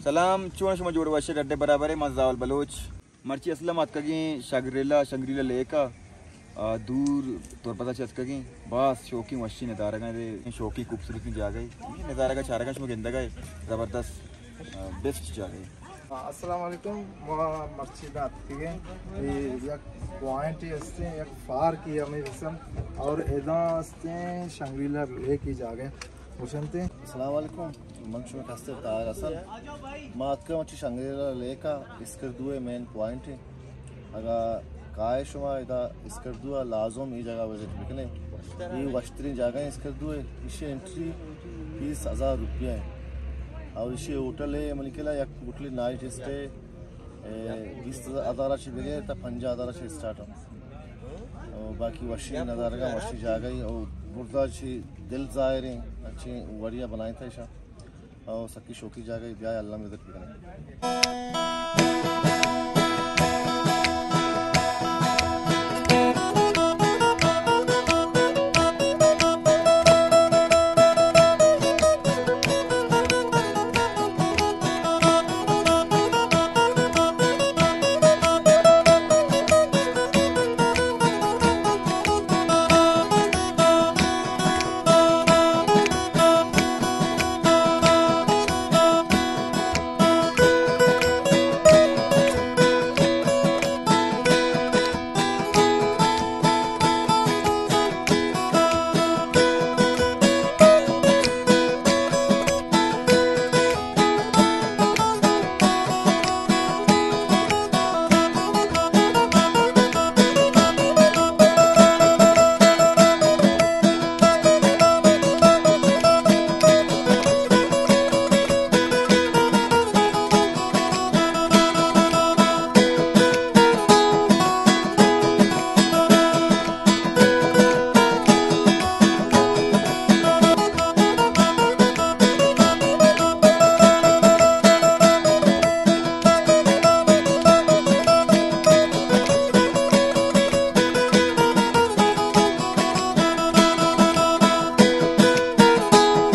سلام، چون شما؟ جوڑ وش، ڈڈے برابر ہے؟ من زاول بلوچ۔ مرچی اصل ما اتکگیں شگریلا، شنگریلا لیک ءَ، آ، دور تربت ءَ چہ اتکگیں۔ باز شوقیں وشیں ندارگاں دے، شوقیں خوبصورتیں جاگہ ہے۔ نظارگاں چارگاں شما گندگ ءَ، زبردست، آ، بیسٹ جاگہ ہے۔ السلام علیکم، ما مرچی دا اتکگیں، اے یک پوائنٹ ہستیں، یک پارک ہمیں رسم، اور ادا ہستیں شنگریلا لیک کی جاگہ۔ گوشنتے۔ السلام علیکم، من شما کستر طاہر حسن۔ ما اتکا مچی شنگریلا لیک ءَ، اسکردو ءِ مین پوائنٹ ہے۔ اگا کائے شما ادا اسکردو ءَ، لازم اے جگہ وزٹ بکنے۔ اے وشتریں جاگہ ہے اسکردو ءِ۔ ایشی انٹری فیس ہزار روپیہ ہے۔ اور ایشی ہوٹل ہے، منی کلا یک ہوٹل نائٹ اسٹے، اے، بیست ہزار چی بغیر تا پنجاہ ہزار چی اسٹارٹ ہے۔ او باقی وشی ندارگا، وشی جاگہ ہے، او بردا چی دل ظاہر ہیں، اچھے وڑیا بنائیں تھا ایشا۔ او سکی شوقی جاگہ ہے، بیا اللہ مدد بکنے۔